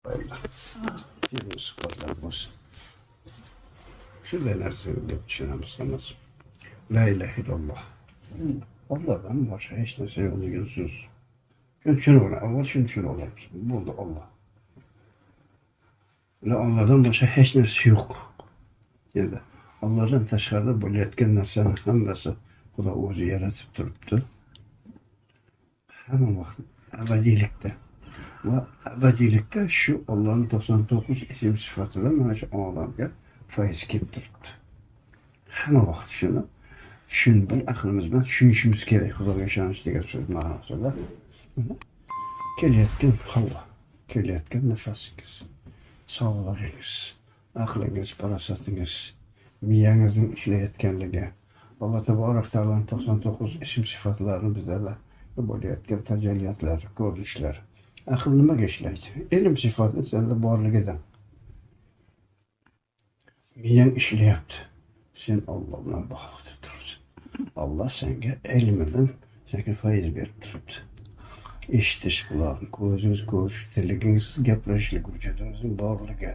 Suhbatlar bo'lsin. Shunday narsa deb tushunamiz hammasi. La ilaha illalloh. Allohdan boshqa hech narsa yo'q degan so'z. Shuni tushunib oling. Avval shuni tushunib olamiz. Bo'ldi Alloh. La Allohdan boshqa hech narsa yo'q. Endi Allohdan tashqarida bo'layotgan narsani hammasi Xudo o'zi yaratib turibdi. Hamma vaqt abadiylikda. Va abadiylikda shu Allohning 99 ism sifatidan mana shu olamga fayz kelib turibdi. Hamma vaqt shuni bir aqlimiz bilan tushunishimiz kerak. Xudoga ishonish degan so'z ma'nosida. Kelayotgan havo, kelayotgan nafasingiz, sog'lig'ingiz, aqlingiz, farosatingiz, miyangizning ishlayotganligi, Alloh taborak taoloning 99 ism sifatlarini bizlarda bo'layotgan tajalliyotlar, ko'rinishlar. Aql nimaga ishlaydi? Ilm sifati senda borligidan. Miyang ishlayapti. Sen Alloh bilan bog'liq turibsan. Alloh senga ilmidan senga fayz berib turibdi. Eshitish qulog'ing, ko'zingiz ko'rish, tiligingiz gapirishlik, vujudingizning borligi.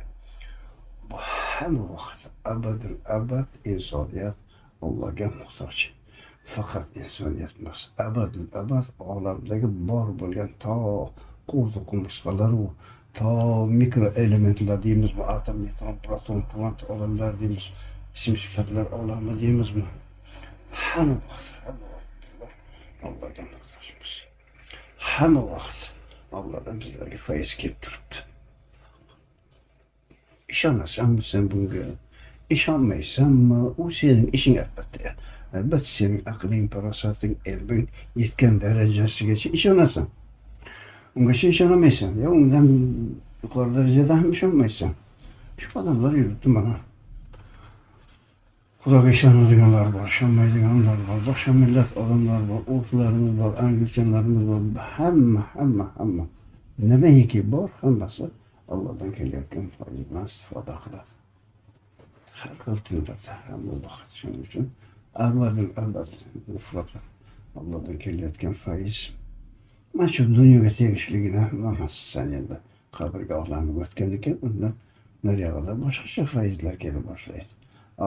Bu hamma vaqt abadul abad insoniyat Allohga muhtoj. Faqat insoniyat emas, abadul abad olamdagi bor bo'lgan to qurdu qumursqalar u to mikroelementlar deymizmi, atom, neytron, proton, kvant olamlar deymiz, ism sifatlar olami deymizmi? Hamma vaqt, hamma vaqt bizlar Allohga muhtojmiz. Hamma vaqt Allohdan bizlarga fayz kelib turibdi. Ishonasanmi sen bunga? Ishonmaysanmi? U sening ishing albatta. Albatta sening aqling, farosating, ilming yetgan darajasigacha ishonasan. Ungacha ishonmaysan. Yo undan yuqori darajada ham ishonmaysan. Shu odamlar yuribdi mana. Xudoga ishonadiganlar bor, ishonmaydiganlar bor, boshqa millat odamlar bor, o'rislarimiz bor, anglichanlarimiz bor. Hamma, hamma, hamma. Nimaiki bor, hammasi Allohdan kelayotgan fayz bilan istifoda qiladi. Har xil tillarda, hamma vaqt. Shuning uchun abadul abad mufrad Allohdan kelayotgan fayz mana shu dunyoga tegishligini emas. Sen endi qabrga olamga o'tgan ekan, undan nariyog'ida boshqacha fayzlar kela boshlaydi.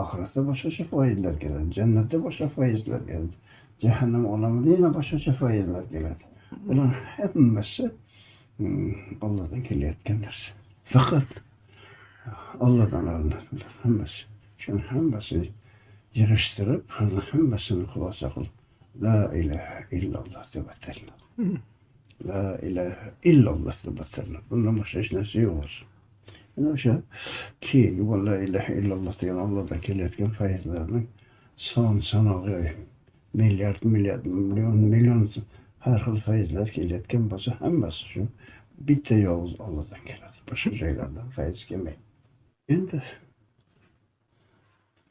Oxiratda boshqacha foizlar keladi, jannatda boshqa foizlar keladi, jahannam olamida yana boshqacha foizlar keladi. Bular hammasi Allohdan kelayotgan narsa. Faqat Allohdan olinadi bular hammasi. Shuni hammasini yig'ishtirib, hammasini xulosa qilib, la ilaha illalloh deb atalinadi. La ilaha illalloh deb atalinadi. Bundan boshqa hech narsa yo'q o'zi. Ana o'sha keyingi bu la ilaha illalloh degan Allohdan kelayotgan fayzlarning son sanog'i milliard milliard, million million har xil fayzlar kelayotgan bo'lsa, hammasi shu bitta yolg'iz Allohdan keladi. Boshqa joylardan fayz kelmaydi. Endi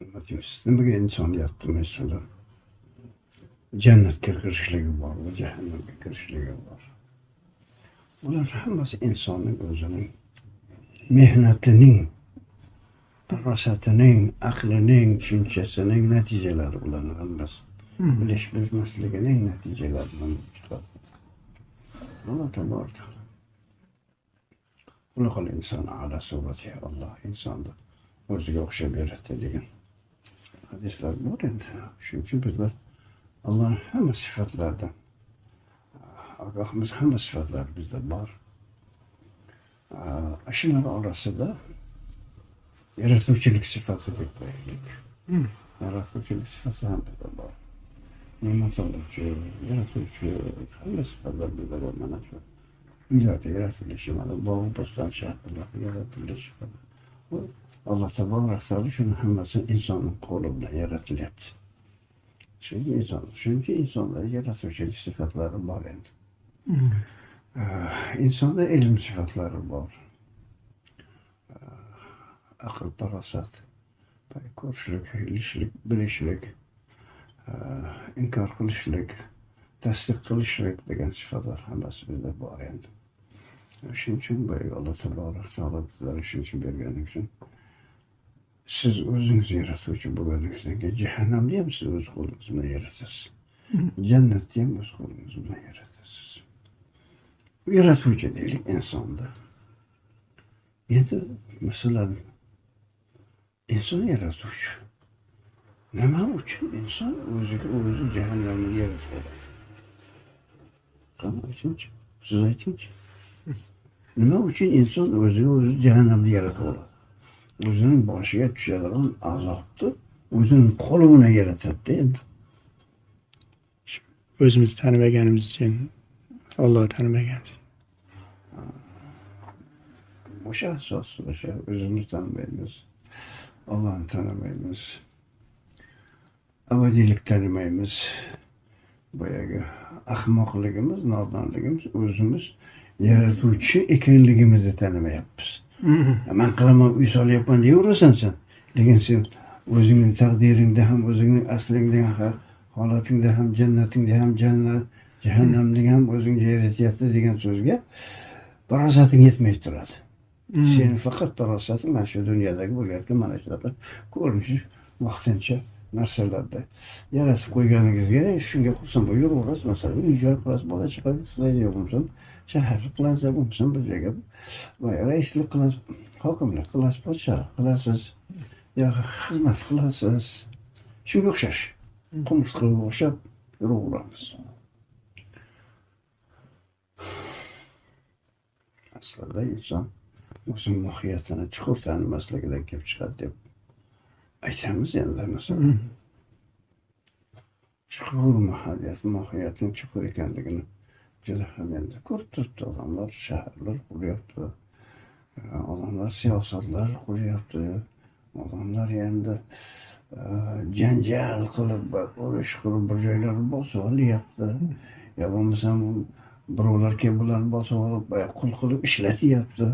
nima deymiz? Nimaga insoniyatni masalan jannatga kirishligi bor va jahannamga kirishligi bor? Bular hammasi insonning o'zining mehnatining, farosatining, aqlining, tushunchasining natijalari ularning hammasi. Bilish bilmasligining natijalaridan chiqadi. Alloh taborak taolo Xulaqal insona ala suratihi, Alloh insonni o'ziga o'xshab yaratdi degan hadislar bor endi. Shuning uchun bizlar Allohning hamma sifatlaridan ogohmiz, hamma sifatlari bizda bor. Shular orasida yaratuvchilik sifati deb qo'yaylik. Yaratuvchilik sifati ham bizda bor. Ne'mat oluvchi, yaratuvchi, hamma sifatlar bizda bor mana shu. Uylarda yaratilishi, mana bog' bo'ston shaharlar yaratilishi. Bu Alloh taborak taolo shuni hammasini insonning qo'li bilan yaratilyapti. Chunki inson, shuning insonda yaratuvchilik sifatlari bor endi. Insonda ilm sifatlari bor. Aql, farosat, ko'rishlik, bilishlik, bilishlik, inkor qilishlik, tasdiq qilishlik degan sifatlar hammasi bizda bor endi. Shuning uchun boyagi Alloh taborak taolo bizlarga shuning uchun bergani uchun siz o'zingiz yaratuvchi bo'lganingizdan keyin jahannamni ham siz o'z qo'lingiz bilan yaratasiz. Jannatni ham o'z qo'lingiz bilan yaratasiz. Yaratuvchi deylik insonda. Endi masalan, inson yaratuvchi. Nima uchun inson o'ziga o'zi jahannamni yaratib oladi? Qani aytingchi, siz aytingchi. Nima uchun inson o'ziga o'zi jahannamni yaratib oladi? O'zining boshiga tushadigan azobni o'zining qo'li bilan yaratadi endi. O'zimiz tanimaganimiz uchun, Alloh tanimaganimiz. O'sha asos, o'sha o'zimiz tanimaymiz, Allohni tanimaymiz, abadiylik tanimaymiz. Boyagi ahmoqligimiz, nodonligimiz, o'zimiz yaratuvchi ekanligimizni tanimayapmiz. Man qilaman, uy solyapman deyaverasan sen, lekin sen o'zingning taqdiringda ham, o'zingning aslingda ham, holatingda ham, jannatingda ham, jannat jahannamni ham o'zing yaratyapti degan so'zga farosating yetmay turadi. Seni faqat farosating mana shu dunyodagi bo'layotgan mana shunaqa ko'rinishi vaqtincha narsalarda yaratib qo'yganingizga shunga xursand bo'lib yuraverasiz. Masalan, uy joy qurasiz, bola chaqa yo bo'lmasam shaharlik qilasiz, yo bo'lmasam bir joyga raislik qilasiz, hokimlik qilasiz, podshohlik qilasiz, yo xizmat qilasiz. Shunga o'xshash qumursqaga o'xshab yuraveramiz. Aslida inson o'zini mohiyatini chuqur tanimasligidan kelib chiqadi deb aytamiz endi masalan. Chuqur mohiyat, mohiyatning chuqur ekanligini juda ham endi ko'rib turibdi odamlar, shaharlar quryapti, odamlar siyosatlar quryapti, odamlar endi janjal qilib, urush qilib bir joylarni bosib olyapti. Yo bo'lmasam birovlar kelib bularni bosib olib, qul qilib ishlatyapti.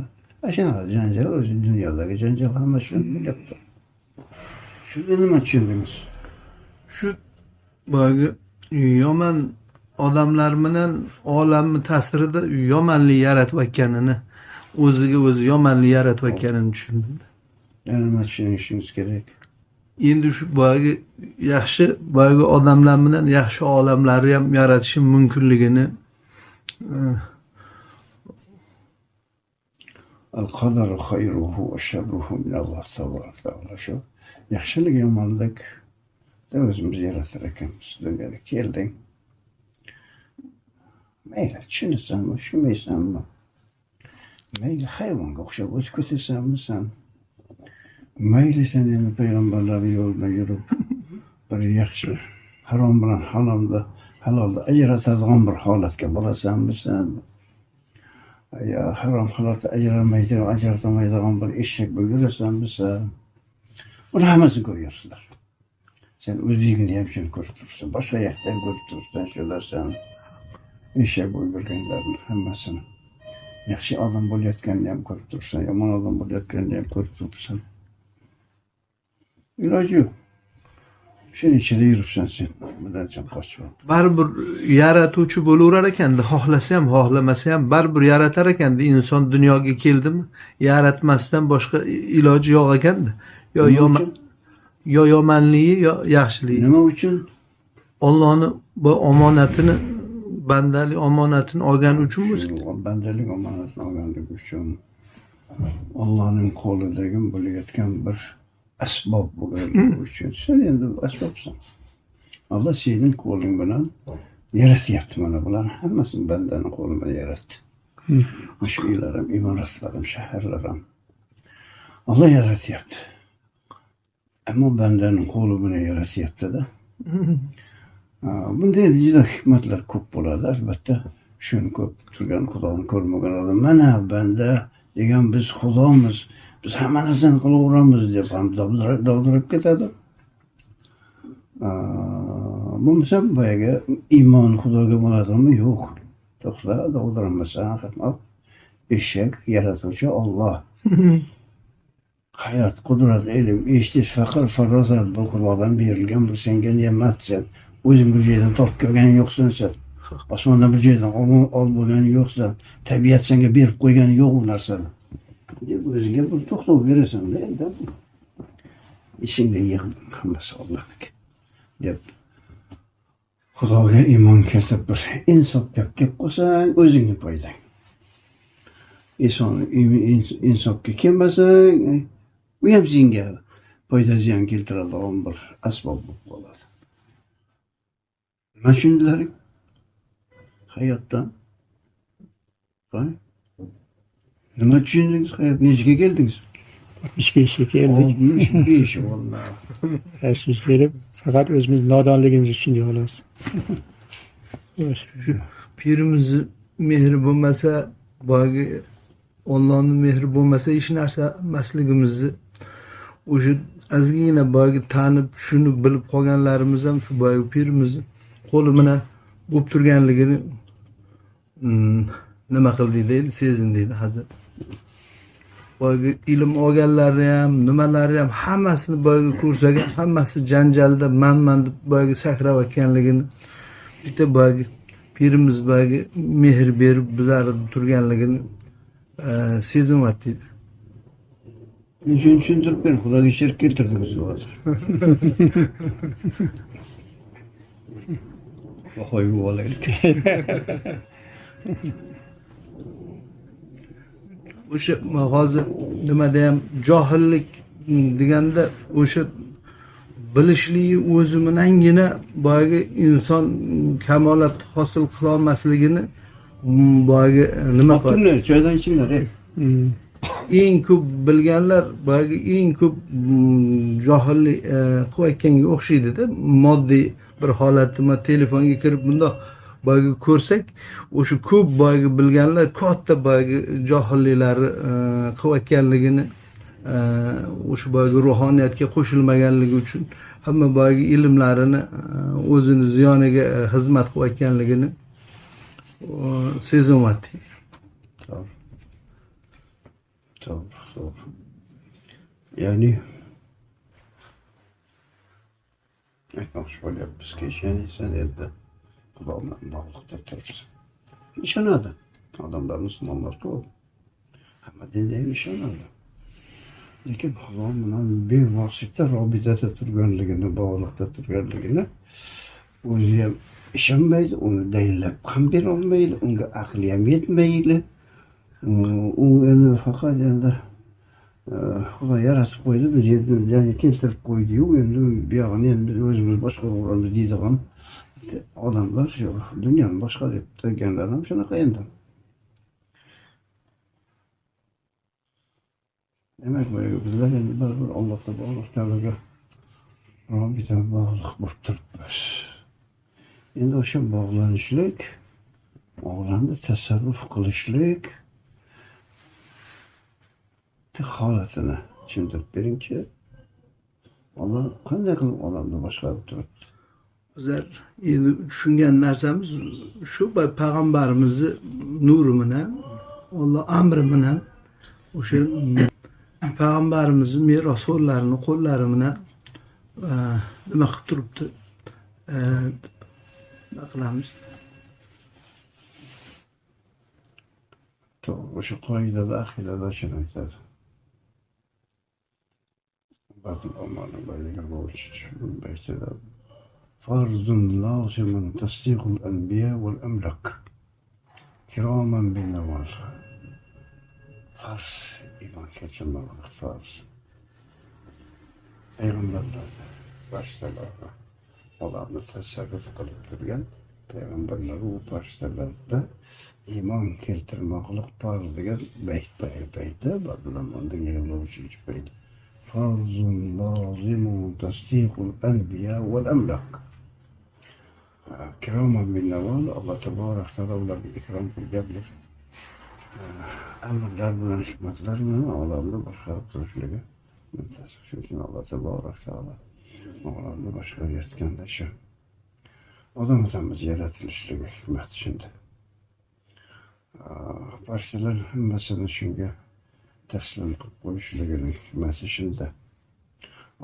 Shunaqa janjal, o'zi dunyodagi janjal hamma shuni bo'lyapti. Shunda nima tushundingiz? Shu boyagi yomon odamlar bilan olamni ta'sirida yomonlik yaratayotganini, o'ziga o'zi yomonlik yaratayotganini tushundim. Yana nima tushunishingiz kerak? Endi shu boyagi yaxshi, boyagi odamlar bilan yaxshi olamlarni ham yaratishi mumkinligini. Al-qadaru xayruhu va sharruhu min Alloh tabaraka taolo. Shu yaxshilik yomonlik o'zimiz yaratar ekanmiz. Dunyoga kelding. Mayli tushunasanmi, tushunmaysanmi? Mayli hayvonga o'xshab o'sib ketasanmi sen? Mayli sen endi payg'ambarlar yo'lida yurib bir yaxshi harom bilan halolni ajratadigan bir holatga borasanmi sen? Yo harom holatda ajratolmaydigan bir eshak bo'lib yurasanmi sen? Buni hammasini ko'ryapsizlar. Sen o'zingni ham shuni ko'rib turibsan, boshqa yoqda ham ko'rib turibsan shu narsani. Eshak bo'lib yurganlarni hammasini. Yaxshi odam bo'layotganini ham ko'rib turibsan, yomon odam bo'layotganini ham ko'rib turibsan. Iloji yo'q. Shuning ichida yuribsan sen. Bundan sen qochma. Baribir yaratuvchi bo'laverar ekanda, xohlasa ham, xohlamasa ham baribir yaratar ekanda. Inson dunyoga keldimi, yaratmasdan boshqa iloji yo'q ekanda. Yo yo yomonligi, yo yaxshiligi. Nima uchun? Allohning bu omonatini, bandalik omonatini olgani uchun bo'lsa. Bandalik omonatini olganligi uchun Allohning qo'lidagi bo'layotgan bir asbob bo'lganligi uchun. Sen endi asbobsan. Alloh sening qo'ling bilan yaratyapti mana bularni hammasini bandaning qo'li bilan yaratdi. Shu uylar ham, imoratlar ham, shaharlar ham Alloh yaratyapti. Ammo bandaning qo'li bilan yaratyapti-da. Bunda endi juda hikmatlar ko'p bo'ladi albatta. Shuni ko'rib turgan Xudoni ko'rmagan odam mana banda degan biz Xudomiz, biz hamma narsani qilaveramiz deb ham dovdirab ketadi. Bo'lmasam boyagi iymon Xudoga bo'ladimi? Yo'q. To'xta, dovdiramasan, ahmoq. Eshak yaratuvchi Alloh. Hayot, qudrat, ilm, eshitish, faqr, farosat bu Xudodan berilgan bir senga ne'mat. Sen o'zing bir joydan topib kelganing yo'qsan sen. Osmondan bir joydan olib bo'lganing yo'qsan. Tabiat senga berib qo'ygani yo'q u narsani. Deb o'zingga bir to'xtov berasan-da endi. Ichingda yig'ib hammasi Allohniki deb Xudoga iymon keltirib bir insofga kelib qolsang, o'zingni foydang. Insofga kelmasang, u ham senga foyda ziyon keltiradigan bir asbob bo'lib qoladi. Nima tushundilaring hayotdan? Qani? Nima tushundingiz hayot? Nechaga keldingiz? 65'ga keldik. 65 vallahi. Yaşımız kelib, faqat o'zimiz nodonligimizni tushundik xolos. Shu pirimizni mehri bo'lmasa, boyagi Allohning mehri bo'lmasa hech narsa emasligimizni o'sha ozgina boyagi tanib, tushunib, bilib qolganlarimiz ham shu boyagi pirimizni qo'li bilan bo'lib turganligini nima qildik deydi, sezin deydi hazrat. Boyagi ilm olganlari ham, nimalari ham hammasini boyagi ko'rsak ham hammasi janjalda man-man deb boyagi sakrayotganligini bitta boyagi pirimiz boyagi mehr berib bizlarni turganligini sezinyapti. Men shuni tushuntirib bering, Xudoga shirk keltirdingiz hozir. Qo'yib olaylik. O'sha hozir nimada ham johillik deganda o'sha bilishligi o'zi bilangina boyagi inson kamolat hosil qila olmasligini boyagi nima qiladi? Topinglar, choydan ichinglar, ey. Eng ko'p bilganlar boyagi eng ko'p johillik qilayotganga o'xshaydida. Moddiy bir holatda telefonga kirib bundoq boyagi ko'rsak, o'sha ko'p boyagi bilganlar katta boyagi johilliklari qilayotganligini, o'sha boyagi ruhoniyatga qo'shilmaganligi uchun hamma boyagi ilmlarini o'zini ziyoniga xizmat qilayotganligini sezinyapti. To'g'ri. To'g'ri, to'g'ri. Ya'ni aytmoqchi bo'lyapmizki, sen endi Xudo bilan bog'liqda turibsan. Ishonadi. Odamlar, musulmonlar ko'p. Hamma dinda ham ishonadi. Lekin Xudo bilan bevosita robitada turganligini, bog'liqda turganligini o'zi ham ishonmaydi, uni dalillab ham bera olmaydi, unga aqli ham yetmaydi. U endi faqat endi Xudo yaratib qo'ydi, biz yerga keltirib qo'ydi-yu, endi buyog'ini endi biz o'zimiz boshqaraveramiz deydigan odamlar shu dunyoni boshqarib turganlar ham shunaqa endi. Demak, bizlar endi baribir Alloh taborak taologa robita bog'liq bo'lib turibmiz. Endi o'sha bog'lanishlik, olamni tasarruf qilishlik holatini tushuntirib beringchi. Alloh qanday qilib olamni boshqarib turibdi? Bizlar endi tushungan narsamiz shu payg'ambarimizni nuri bilan, Alloh amri bilan o'sha payg'ambarimizni merosxo'rlarini qo'llari bilan nima qilib turibdi, nima qilamiz? To'g'ri, o'sha qoidada, aqidada shuni aytadi. Farzun lazimun tasdiqul anbiya vel emlak kiraman bin naval. Farz, iman keltirmoqlik farz. Payg'ambarlarda, farishtalarda ularni tasarruf qilib turgan payg'ambarlar u farishtalarda iymon keltirmoqlik farz degan bayt baytda Badulamonda 23-bayt. Farzun lazimun tasdiqul anbiya vel emlak. Kiraman bin naval, Alloh taborak taolo ularga ikrom qilgandir. Amrlar bilan, hikmatlar bilan olamni boshqarib turishligi muntasib. Shuning uchun Alloh taborak taolo olamni boshqarayotganda shu odam otamiz yaratilishligi hikmat shunda. Farishtalar hammasini shunga taslim qilib qo'yishligining hikmati shunda.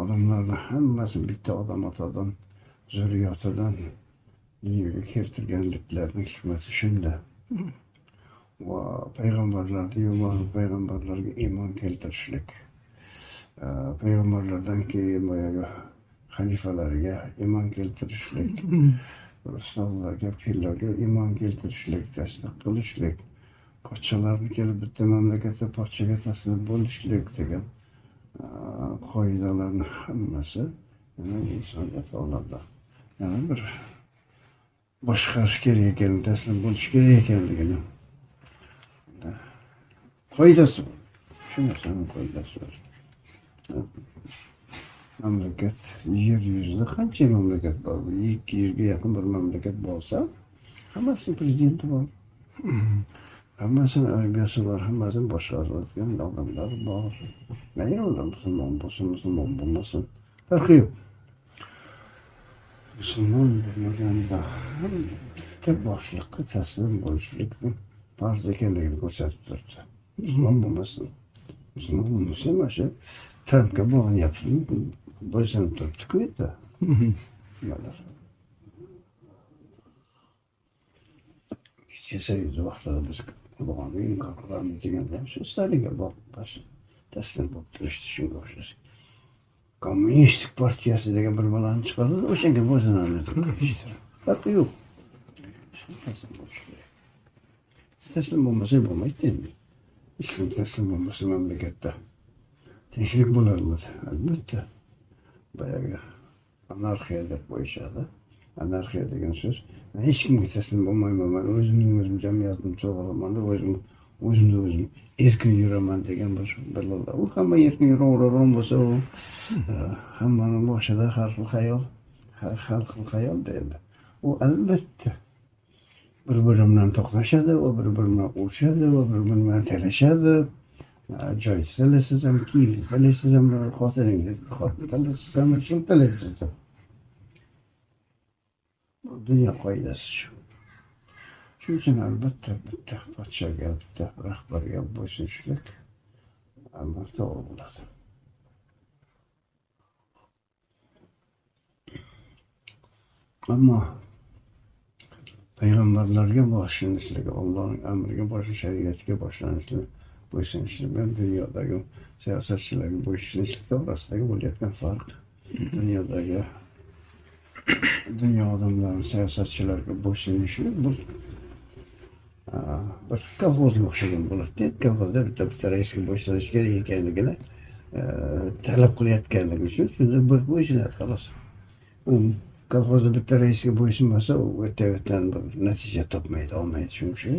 Odamlarni hammasi bitta odam otadan, zurriyotidan dunyoga keltirganliklarining hikmati shunda. Va payg'ambarlarni payg'ambarlarga iymon keltirishlik, payg'ambarlardan keyin boyagi xalifalarga iymon keltirishlik, ustozlarga, pirlarga iymon keltirishlik, tasdiq qilishlik, Podsholarni kelib bitta mamlakatda podshoga taslim bo'lishlik degan qoidalarni hammasi yana insoniyat olamida yana bir boshqarish kerak ekan, taslim bo'lish kerak ekanligini qoidasi bor. Shu narsaning qoidasi bor. Mamlakat yer yuzida qancha mamlakat bor? 200 ga yaqin bir mamlakat bo'lsa, hammasinin prezidenti bor. Hammasini armiyasi bor, hammasini boshqarayotgan odamlar bor. Mayli, ular musulmon bo'lsin, musulmon bo'lmasin, farqi yo'q. Musulmon bo'lmaganda ham bitta boshliqqa taslim bo'lishlikni farz ekanligini ko'rsatib turibdi. Musulmon bo'lmasin. Musulmon bo'lmasa, mana shu Trampga bo'yinyapti, bo'ysunib turibdi-ku endi. Nimalar. Kecha Soyuz vaqtida biz Xudoni inkor qilamiz deganda ham shu Stalinga taslim bo'lib turishdi, shunga o'xshash. Kommunistik partiyasi degan bir bolani chiqardi, o'shanga bo'ysunamiz deb qo'yishdi. Farqi yo'q. Taslim bo'lish kerak. Taslim bo'lmasa bo'lmaydi endi. Islom taslim bo'lmasa mamlakatda tinchlik bo'larmidi? Albatta. Boyagi anarxiya deb qo'yishadi. Anarxiya degan so'z, men hech kimga taslim bo'lmayman, men o'zimning o'zim jamiyatimni to'g'rilaman deb o'zim o'zimni o'zim erkin yuraman degan bir bilalar. U hamma erkin yuraveradigan bo'lsa, u hammani boshida har xil xayol, har xil xayol endi. U albatta bir-biri bilan to'qnashadi, u bir-biri bilan urushadi, u bir-biri bilan talashadi. Joy talashsiz ham, kiyim talashsiz ham, xotiningiz xotin talashsiz ham, kim talashsiz ham. Bu dunyo qoidasi shu. Shuning uchun albatta bitta podshoga, bitta rahbarga bo'ysunishlik to'g'ri bo'ladi. Ammo payg'ambarlarga boysunishligi, Allohning amriga boshqa shariatga boysunishlik, bo'ysunishlik bilan dunyodagi siyosatchilarga bo'ysunishlik to'g'risidagi bo'layotgan farq, dunyodagi dunyo odamlari siyosatchilarga bo'ysunishi bu bir kolxozga o'xshagan bo'ladi. Kolxozda bitta bitta raisga bo'ysunish kerak ekanligini talab qilayotganligi uchun shunda bir bo'ysunadi, xolos. Kolxozda bitta raisga bo'ysunmasa, u yerdan bir natija topmaydi, olmaydi. Shuning uchun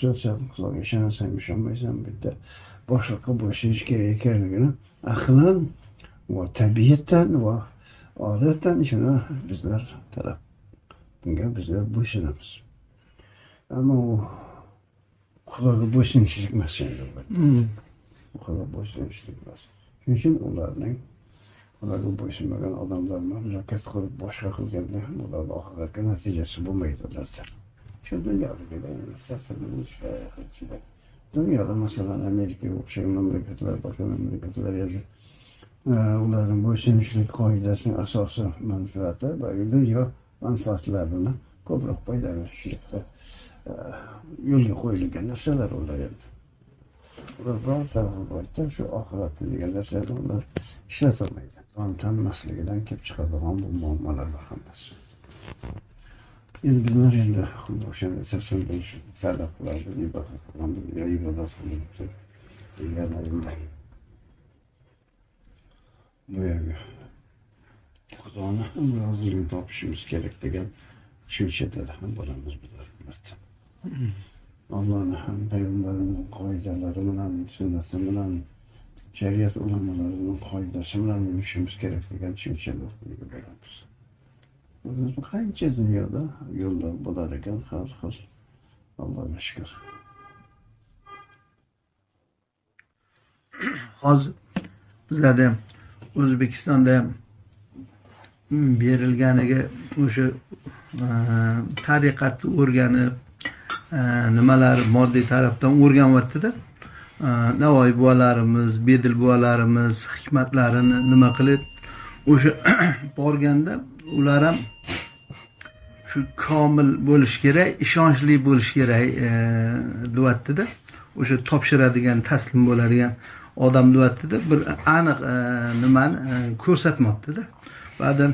sotsial inqilobga ishonasan, ishonmaysan, bitta boshliqqa bo'ysunish kerak ekanligini aqlan va tabiatan va odatan shuni bizlar talab, bunga bizlar bo'ysunamiz. Ammo u Xudoga bo'ysunishlik emas endi bu. Xudo bo'ysunishlik emas. Shuning uchun ularning Xudoga bo'ysunmagan odamlar mamlakat qurib boshqa qilganda ham ularni oxiratga natijasi bo'lmaydi ularda. Shu dunyodagida dunyoda masalan Amerikaga o'xshagan mamlakatlar, boshqa mamlakatlar endi ularning bo'ysunishlik qoidasining asosi manfaati va dunyo manfaatlarini ko'proq foydalanishlikda yo'lga qo'yilgan narsalar ular endi. Ular birorta paytda shu oxiratni degan narsani ular ishlatolmaydi. Tanmasligidan kelib chiqadigan bu muammolar bor hammasi. Endi bizlar endi o'shanda taslim bo'lishni talab qilamiz, ibodat qilamiz, yo ibodat qilib degan endi boyagi Xudoni ham roziligini topishimiz kerak degan tushunchada ham bo'lamiz bizlar albatta. Allohni ham payg'ambarimizning qoidalari bilan, sunnati bilan, shariat ulamolarining qoidasi bilan yurishimiz kerak degan tushunchalarga ega bo'lamiz. Qancha dunyoda yo'llar bo'lar ekan, har xil, Allohga shukr. Hozir bizlarda ham O'zbekistonda ham berilganiga o'sha tariqatni o'rganib, nimalar moddiy tarafdan o'rganyapti-da. Navoiy buvalarimiz, Bedil buvalarimiz hikmatlarini nima qilib o'sha borganda ular ham shu komil bo'lish kerak, ishonchli bo'lish kerak deyapti-da. O'sha topshiradigan, taslim bo'ladigan odam deyapti-da, bir aniq nimani ko'rsatmoqda-da. Ba'dan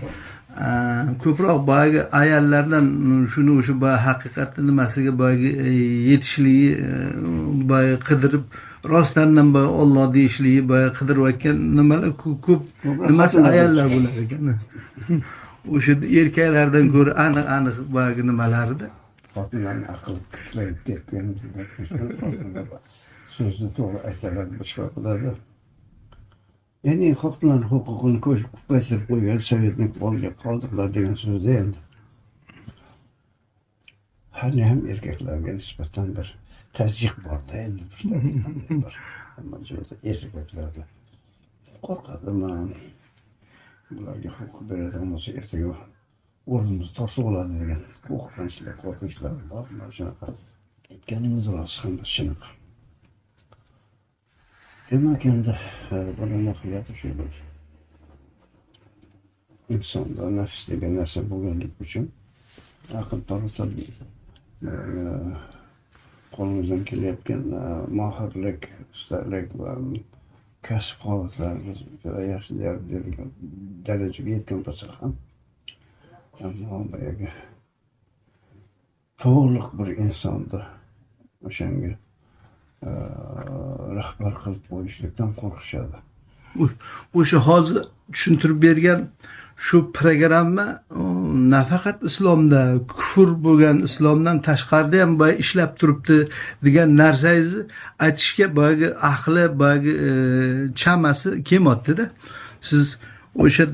Ko'proq boyagi ayollardan shuni o'sha boya haqiqatni nimasiga boyagi yetishligi, boya qidirib rostdan boya Olloh deyishligi, boya qidirayotgan nimalar ko'p nimasi ayollar bo'lar ekan. O'sha erkaklardan ko'ra aniq aniq boyagi nimalarida. Xotinlarni aqli kuchlayib ketgan, so'zni to'g'ri aytadi, boshqa qiladi. Ya'ni xotinlar huquqini ko'paytirib qo'ygan sovetning qoldiqlar degan so'zda endi. Hali ham erkaklarga nisbatan bir tazyiq borda endi, bir hamma joyda erkaklarda qo'rqadimi, bularga huquq beradigan bo'lsa ertaga o'rnimizni tortib oladi degan qo'rqinchlar, qo'rqinchlar bor. Mana shunaqa aytganingiz rost, hammasi shunaqa. Demak, endi buni mohiyati shu bir insonda nafs degan narsa bo'lganligi uchun aql farosat, qo'limizdan kelayotgan mohirlik, ustalik va kasb holatlarimiz juda yaxshi darajaga yetgan bo'lsa ham, ammo boyagi to'liq bir insonni o'shanga rahbar qilib qo'yishlikdan qo'rqishadi. O'sha hozir tushuntirib bergan shu programma nafaqat islomda, kufr bo'lgan islomdan tashqarida ham boya ishlab turibdi degan narsangizni aytishga boyagi aqli, boyagi chamasi kelmayapti-da. Siz o'sha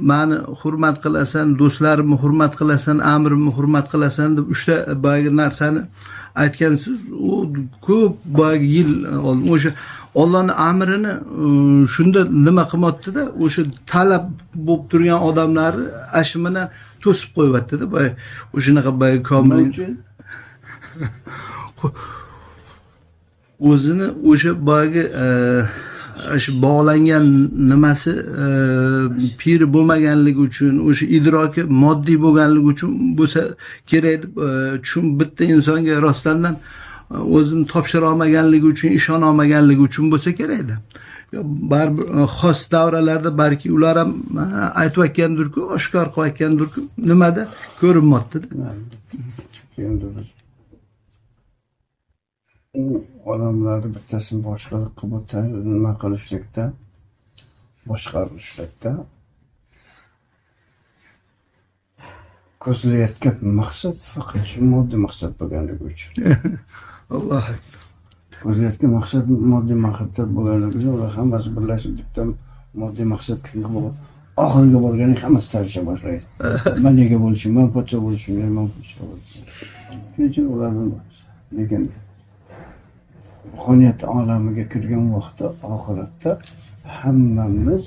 mani hurmat qilasan, do'stlarimni hurmat qilasan, amrimni hurmat qilasan deb uchta boyagi narsani aytgansiz. U ko'p boyagi yil oldin o'sha Allohning amrini shunda nima qilmoqdida, o'sha talab bo'lib turgan odamlarni shu bilan to'sib qo'yyapti-da, boya o'shanaqa boya komil o'zini o'sha boyagi shu bog'langan nimasi piri bo'lmaganligi uchun, o'sha idroki moddiy bo'lganligi uchun bo'lsa kerak deb tushun, bitta insonga rostdan o'zini topshira olmaganligi uchun, ishona olmaganligi uchun bo'lsa kerakda. Baribir xos davralarda balki ular ham aytayotgandirku, oshkor qilayotgandirku, nimada ko'rinmayapti-da. Endi biz u odamlarni bittasini boshqaruv qilib nima qilishlikda, boshqarishlikda ko'zlayotgan maqsad faqat shu moddiy maqsad bo'lganligi uchun. Alloh akbar. Ko'zlayotgan maqsad moddiy maqsad bo'lganligi uchun ular hammasi birlashib bitta moddiy maqsadga oxiriga borganda hammasi tarisha boshlaydi. Man nega bo'lishim, man podsho bo'lishim, man podsho bo'lishim. Shuning uchun ular lekin ruhoniyat olamiga kirgan vaqtda oxiratda hammamiz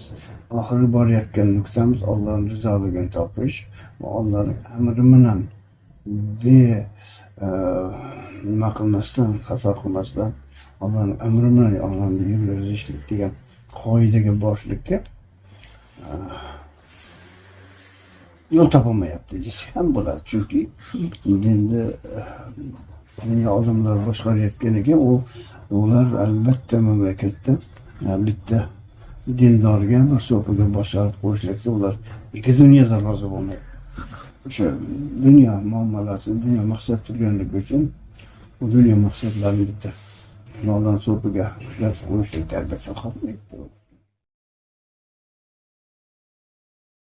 oxirgi borayotgan nuqtamiz Allohning rizoligini topish va Allohning amri bilan nima qilmasdan, xato qilmasdan Allohning amri bilan olamni yurgizishlik degan qoidaga borishlikka yo'l topolmayapti desa ham bo'ladi. Chunki endi dunyo odamlar boshqarayotgan ekan, ular albatta mamlakatda bitta dindorga bir so'piga boshqarib qo'yishlikda ular ikki dunyoda rozi bo'lmaydi. O'sha dunyo muomalasi, dunyo maqsad turganligi uchun u dunyo maqsadlarini bitta nodon so'piga ushlatib qo'yishlikda albatta xohlaydi.